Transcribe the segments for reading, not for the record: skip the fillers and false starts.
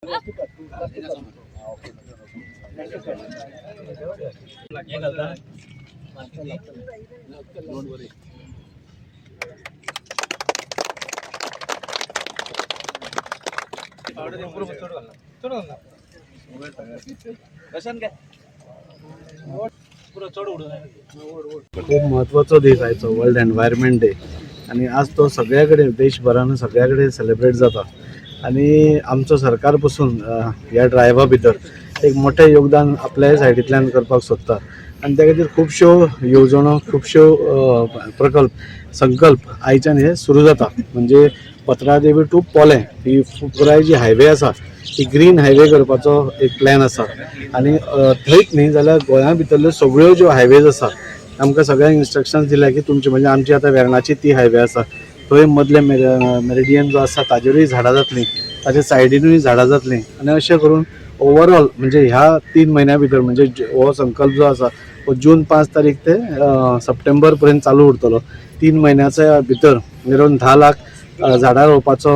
खूप महत्त्वाचो दीस आयचो वर्ल्ड एनवायरमेंट डे आनी आज तो सगळ्या कडेन देशभरान सगळ्या कडेन सेलिब्रेट जाता आनी आमचो सरकार पसून ह्या ड्रायव्हा भितर एक मोठें योगदान आपल्या सायडींतल्यान करपाक सोदता आनी त्या खातीर खुबश्यो येवजणो, खुबश्यो प्रकल्प, संकल्प आयच्यान हे सुरू जाता. म्हणजे पत्रादेवी टू पोलें ही पुराय जी हायवे आसा ती ग्रीन हायवे करपाचो एक प्लॅन आसा. आनी थंयच न्ही जाल्यार गोंया भितरल्यो सगळ्यो ज्यो हायवेज आसा आमकां सगळ्यांक इन्स्ट्रक्शन्स दिल्या की तुमचे म्हणजे आमची आतां वेर्णाची ती हायवे आसा थंय मदले मेरिडियन जो आसा ताजेरूय झाडां जातलीं, ताच्या सायडीनूय झाडां जातलीं आनी अशें करून ओवरऑल म्हणजे ह्या 3 म्हयन्या भितर म्हणजे हो संकल्प जो आसा हो जून 5 तारीख ते सप्टेंबर पर्यंत चालू उरतलो. 3 म्हयन्याच्या भितर अरावंड 10 लाख झाडां रोवपाचो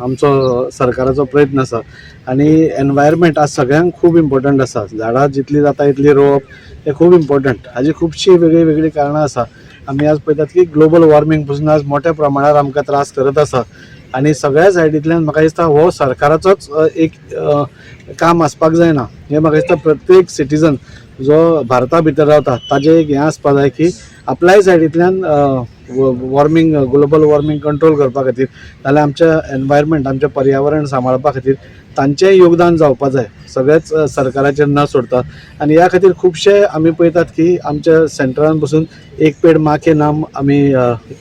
आमचो सरकाराचो प्रयत्न आसा. आनी एनवायरमेंट आज सगळ्यांक खूब इम्पॉर्टंट आसा. झाडां जितली जाता तितली रोवप हें खूब इम्पॉर्टंट. हाजी खुबशीं वेगळीं वेगळीं कारणां आसा. आमी आज पळयतात की ग्लोबल वॉर्मींग पसून आज मोठ्या प्रमाणार आमकां त्रास करत आसा आनी सगळ्या सायडींतल्यान म्हाका दिसता हो सरकाराचोच एक काम आसपाक जायना. हें म्हाका दिसता प्रत्येक सिटीजन जो भारता भितर रावता ताजें एक हें आसपाक जाय की आपल्याय सायडींतल्यान वॉर्मींग, ग्लोबल वॉर्मींग कंट्रोल करपा खातीर नाल्यार आमचें एनवायरमेंट, आमचें पर्यावरण सांबाळपा खातीर तांचेंय योगदान जावपा जाय, सगळेंच सरकाराचेर न सोडता. आनी ह्या खातीर खुबशे आमी पळयतात की आमच्या सेंट्रान पसून एक पेड माँ के नाम आमी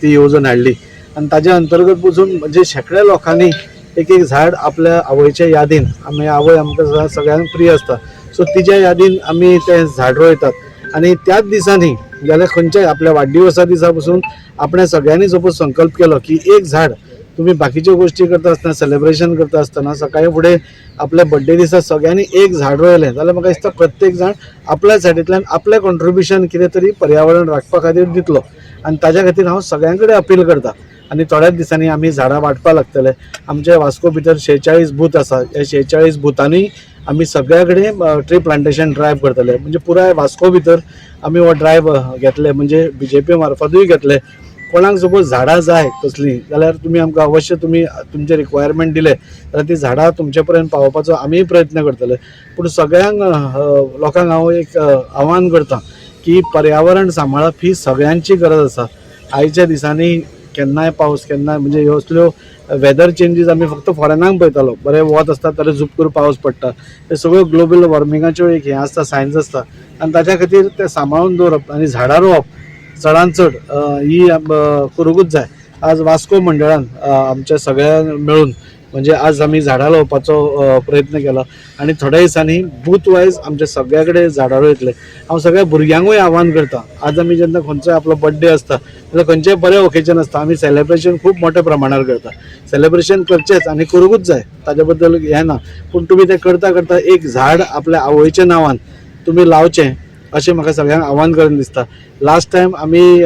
ती येवजण हाडली आनी ताज्या अंतर्गत पसून म्हणजे शेंकड्या लोकांनी एक एक झाड आपल्या आवयच्या यादीन, आमी आवय आमकां सगळ्यांक प्रिय आसता, सो तिच्या यादीन आमी तें झाड रोयतात. आनी त्याच दिसांनी जाल्यार खंयच्याय आपल्या वाडदिवसा दिसा पसून आपणें सगळ्यांनी सपोज संकल्प केलो की एक झाड तुमी बाकीच्यो गोश्टी करता आसतना, सेलिब्रेशन करता आसतना सकाळी फुडें आपल्या बड्डे दिसा सगळ्यांनी एक झाड रोयलें जाल्यार म्हाका दिसता प्रत्येक जाण आपल्या सायडींतल्यान आपलें कॉन्ट्रिब्युशन कितें तरी पर्यावरण राखपा खातीर दितलो. आनी ताज्या खातीर हांव सगळ्यां कडेन अपील करता. आनी थोड्याच दिसांनी आमी झाडां वांटपाक लागतले. आमच्या वास्को भितर 46 बूथ आसा, ह्या 46 बुथांनी आमी सगळ्या कडेन ट्री प्लांटेशन ड्रायव्ह करतले. म्हणजे पुराय वास्को भितर आमी हो ड्रायव्ह घेतले, म्हणजे बी जे पी मार्फतूय घेतले. कोणाक सपोज झाडां जाय कसलीं जाल्यार तुमी आमकां अवश्य तुमी तुमचे रिक्वायरमेंट दिले जाल्यार ती झाडां तुमचे पर्यंत पावोवपाचो आमीय प्रयत्न करतले. पूण सगळ्यांक लोकांक हांव एक आव्हान करता की पर्यावरण सांबाळप ही सगळ्यांची गरज आसा. आयच्या दिसांनी केन्नाय पावस, केन्नाय म्हणजे ह्यो असल्यो वेदर चेंजीस आमी फक्त फॉरेनाक पळयतालो, बरें वत आसता जाल्यार झुपकूर पावस पडटा, हे सगळ्यो ग्लोबल वॉर्मिंगाच्यो एक हें आसता, सायन्स आसता. आनी ताच्या खातीर तें सांबाळून दवरप आनी झाडां रोवप चडान चड ही करूंकूच जाय. आज वास्को मंडळान आमच्या सगळ्यां मेळून म्हणजे आज आमी झाडां लावपाचो प्रयत्न केला आनी थोड्या दिसांनी बूथ वायज आमच्या सगळ्या कडेन झाडां रोयतले. हांव सगळ्या भुरग्यांकूय आव्हान करता, आज आमी जेन्ना खंयचोय आपलो बड्डे आसता जाल्यार खंयचेय बरें ओकेजन आसता आमी सेलिब्रेशन खूब मोठ्या प्रमाणार करता. सेलिब्रेशन करचेंच आनी करूंकूच जाय, ताजे बद्दल हें ना, पूण तुमी तें करता करता एक झाड आपल्या आवयच्या नांवान तुमी लावचें अशें म्हाका सगळ्यांक आव्हान करून दिसता. लास्ट टायम आमी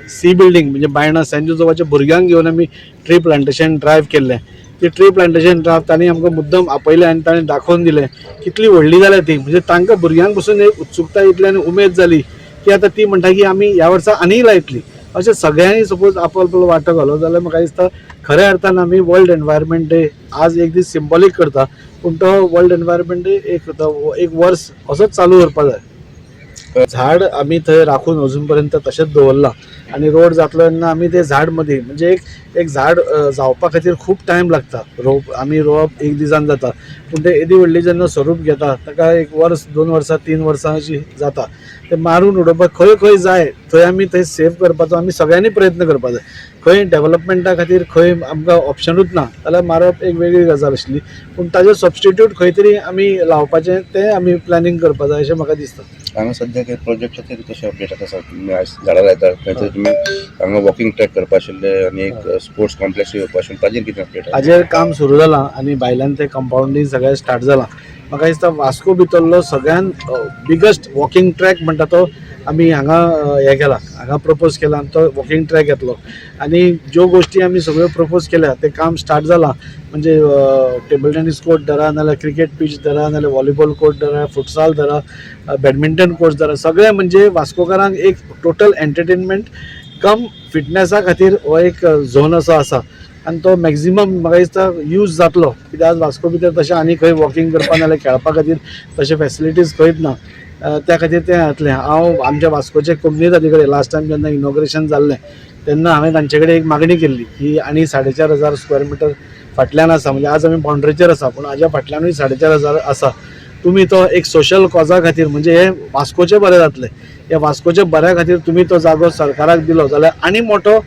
सी बिल्डींग म्हणजे बायणा सेंट जोजफाच्या भुरग्यांक घेवन आमी ट्री प्लांटेशन ड्रायव्ह केल्लें. ती ट्री प्लांटेशन ड्रायव्ह तांणी आमकां मुद्दम आपयलें आनी तांणी दाखोवन दिलें कितली व्हडली जाल्या ती. म्हणजे तांकां भुरग्यांक पसून एक उत्सुकता येतली आनी उमेद जाली की आतां ती म्हणटा की आमी ह्या वर्सा आनी लायतली. अशें सगळ्यांनी सपोज आपलो आपलो वांटो घालो जाल्यार म्हाका दिसता खऱ्या अर्थान आमी वर्ल्ड एनवायरमेंट डे आज एक दीस सिंबॉलीक करता, पूण तो वर्ल्ड एनवायरमेंट डे एक वर्स असोच चालू उरपा जाय. झाड आमी थंय राखून अजून पर्यंत तशेंच दवरलां आनी रोड जातलो तेन्ना आमी तें झाड मदीं म्हणजे एक एक झाड जावपा खातीर खूब टायम लागता. रोवप आमी रोवप एक दिसान जाता, पूण तें येदी व्हडली जेन्ना स्वरूप घेता ताका 1 वर्स, 2 वर्सां, 3 वर्सां अशी जाता. तें मारून उडोवपाक खंय खंय जाय थंय आमी थंय सेव करपाचो आमी सगळ्यांनी प्रयत्न करपाक जाय. खंय डेवलपमेंटा खातीर खंय आमकां ऑप्शनूच ना जाल्यार मारप एक वेगळी गजाल आशिल्ली, पूण ताजें सबस्टिट्यूट खंय तरी आमी लावपाचें तें आमी प्लॅनिंग करपाक जाय अशें म्हाका दिसता. हांगा सद्याक हे प्रोजेक्टाचेर कशें अपडेट आसा? तुमी आयज झाडां लायतात, खंय तरी तुमी हांगा वॉकिंग ट्रॅक करपा आशिल्ले आनी एक स्पोर्ट्स कॉम्प्लेक्स येवपा आशिल्लें, ताजेर कितें अपडेट आसा? हाजेर काम सुरू जालां आनी भायल्यान तें कंपावंडींग सगळें स्टार्ट जालां. म्हाका दिसता वास्को भितरलो सगळ्यान बिगस्ट वॉकिंग ट्रॅक म्हणटा तो आमी हांगा हें केला, हांगा प्रपोज केला आनी तो वॉकिंग ट्रॅक येतलो. आनी ज्यो गोश्टी आमी सगळ्यो प्रपोज केल्या तें काम स्टार्ट जालां. म्हणजे टेबल टेनीस कोर्ट धरा, नाल्यार क्रिकेट पीच धरा, नाल्यार व्हॉलीबॉल कोर्ट धरा, फुटसाल धरा, बॅडमिंटन कोर्ट धरा, सगळें. म्हणजे वास्कोकारांक एक टोटल एंटरटेनमेंट कम फिटनेसा खातीर हो एक झोन असो आसा आनी तो मॅक्झिमम म्हाका दिसता यूज जातलो, कित्याक आज वास्को भितर तशें आनी खंय वॉकिंग करपा नाल्यार खेळपा खातीर तशें फॅसिलिटीज खंयच ना. त्या खातीर तें जातलें. हांव आमच्या वास्कोचे कोमनिदादी कडेन लास्ट टायम जेन्ना इनॉग्रेशन जाल्लें तेन्ना हांवें तांचे कडेन एक मागणी केल्ली की आनी 4500 स्क्वेअर मिटर फाटल्यान आसा, म्हणजे आज आमी बाउंड्रीचेर आसा पूण हाज्या फाटल्यानूय 4500 आसा, तुमी तो एक सोशल कॉजा खातीर, म्हणजे हे वास्कोचें बरें जातलें, ह्या वास्कोच्या बऱ्या खातीर तुमी तो जागो सरकाराक दिलो जाल्यार आनी मोठो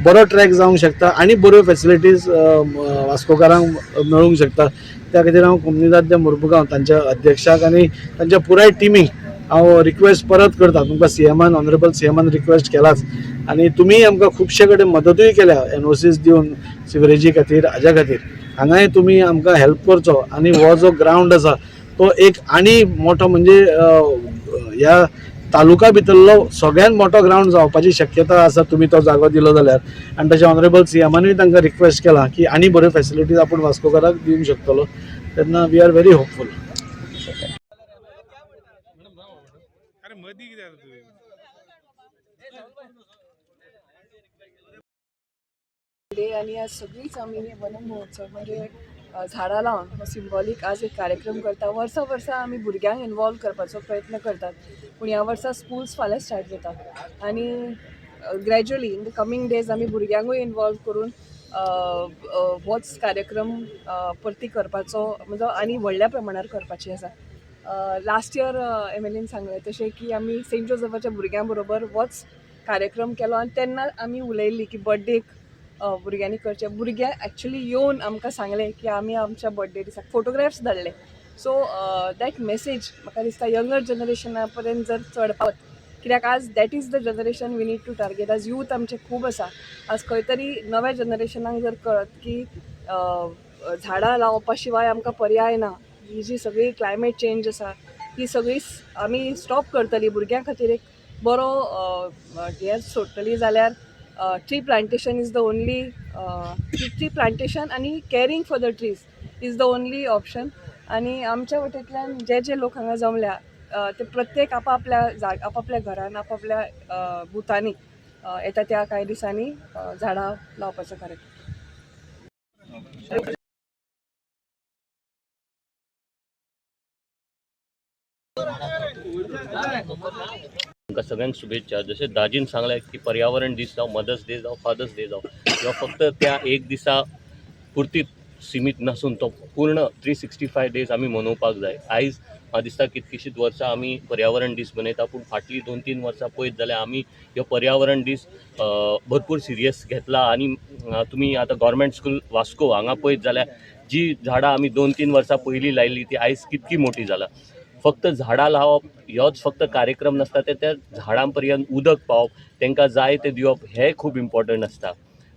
बरो ट्रॅक जावंक शकता आनी बऱ्यो फॅसिलिटीज वास्कोकारांक मेळूंक शकता. त्या खातीर हांव कोमनिदाद दे मुर्मुगांव तांच्या अध्यक्षाक आनी तांच्या पुराय टिमीक हांव रिक्वेस्ट परत करता. तुमकां सीएमान, ऑनरेबल सीएमान रिक्वेस्ट केलाच आनी तुमीय आमकां खुबशे कडेन मदतूय केल्या एनओसीस दिवन सिवरेजी खातीर, हाज्या खातीर. हांगाय तुमी आमकां हेल्प करचो आनी हो जो ग्रावंड आसा तो एक आनी मोठो, म्हणजे ह्या तालुका भितरलो सगळ्यात मोठो ग्रावंड जावपाची शक्यता आसा तुमी तो जागो दिलो जाल्यार. आनी तशें ऑनरेबल सीएमानूय तांकां रिक्वेस्ट केला की आनी बऱ्यो फॅसिलिटीज आपूण वास्कोकाराक दिवंक शकतलो. तेन्ना we are very hopeful. अरे, मदीं कितें जाता तुवें? डे आणि आज सगळीच आमी हे वन महोत्सव, म्हणजे झाडां लावन हो सिंबॉलीक आज एक कार्यक्रम करता. वर्सा वर्सा आमी भुरग्यांक इनवॉल्व करपाचो प्रयत्न करतात, पूण ह्या वर्सा स्कुल्स फाल्यां स्टार्ट जाता आनी gradually in the coming days आमी भुरग्यांकूय इनवॉल्व करून होच कार्यक्रम परती करपाचो, म्हणजे आनी व्हडल्या प्रमाणार करपाची आसा. लास्ट इयर एमएलएन सांगलें तशें की आमी सेंट जोजफाच्या भुरग्यां बरोबर होच कार्यक्रम केलो आनी तेन्ना आमी उलयल्ली की बड्डेक भुरग्यांनी करचें. भुरगे एक्चुली येवन आमकां सांगलें की आमी आमच्या बड्डे दिसा फोटोग्राफ्स धाडले. सो that message म्हाका दिसता यंगर जनरेशना पर्यंत जर चड पावत, कित्याक आज that is the generation we need to target. आज यूथ आमचे खूब आसा. आज खंय तरी नव्या जनरेशनाक जर कळत की झाडां लावपा शिवाय आमकां पर्याय ना, ही जी सगळी क्लायमेट चेंज आसा ही सगळी आमी स्टॉप करतली, भुरग्यां खातीर एक बरो हें सोडटली जाल्यार tree plantation is the only, tree plantation आनी caring for the trees is the only option. आनी आमच्या वटेंतल्यान जे जे लोक हांगा जमल्या ते प्रत्येक आपापल्या आपापल्या घरान, आपापल्या बुथांनी येता त्या कांय दिसांनी झाडां लावपाचो कार्यक्रम. तुमकां सगळ्यांक शुभेच्छा. जशें दाजीन सांगलें की पर्यावरण दीस जावं, मदर्स डे जावं, फादर्स डे जावं, किंवा फक्त त्या एक दिसा पुरतीत सिमीत नासून तो पूर्ण 365 डेज आमी मनोवपाक जाय. आयज म्हाका दिसता कितकीशींच वर्सां आमी पर्यावरण दीस मनयता, पूण फाटलीं 2-3 वर्सां पळयत जाल्यार आमी ह्यो पर्यावरण दीस भरपूर सिरियस घेतला. आनी तुमी आतां गव्हर्मेंट स्कूल वास्को हांगा पळयत जाल्यार जी झाडां आमी 2-3 वर्सां पयलीं लायिल्ली ती आयज कितकी मोटी जाला. फक्त झाडां लावप ह्योच फक्त कार्यक्रम नासता, ते त्या झाडां पर्यंत उदक पावप, तांकां जाय तें दिवप हें खूब इम्पॉर्टंट आसता.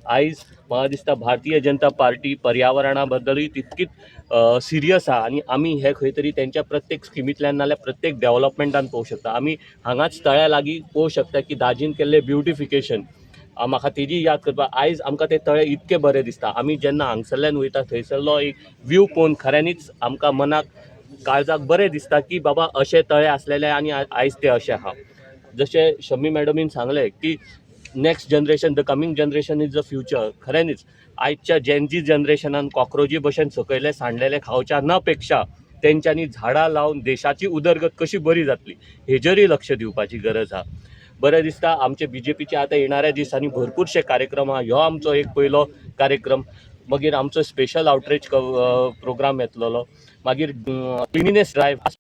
आयज म्हाका दिसता भारतीय जनता पार्टी पर्यावरणा बद्दलूय तितकीच सिरियस आहा आनी आमी हे खंय तरी तेंच्या प्रत्येक स्किमींतल्यान नाल्यार प्रत्येक डेवलपमेंटान पळोवंक शकता. आमी हांगाच तळ्या लागीं पळोवंक शकता की दाजीन केल्लें ब्युटिफिकेशन, म्हाका तेजी याद करपाक. आयज आमकां ते तळें इतकें बरें दिसता. आमी जेन्ना हांगसरल्यान वयता थंयसरलो एक व्यू पळोवन खऱ्यांनीच आमकां मनाक काळजाक बरें दिसता की बाबा अशें तळें आसलेलें आनी आयज तें अशें आहा. जशें शमी मॅडमीन सांगलें की next generation, the coming generation is the future. खऱ्यांनीच आयच्या जेनजी जनरेशनान कॉक्रोची भशेन सकयले सांडलेले खावच्या ना पेक्षा तेंच्यांनी झाडां लावन देशाची उदरगत कशी बरी जातली हेजेरूय लक्ष दिवपाची गरज आहा. बरें दिसता आमचे बीजेपीचे आतां येणाऱ्या दिसांनी भरपूरशे कार्यक्रम आहा. ह्यो आमचो एक पयलो कार्यक्रम, मागीर आमचो स्पेशल आउटरीच प्रोग्राम येतलेलो, मागीर क्लिनिनेस ड्रायव्ह.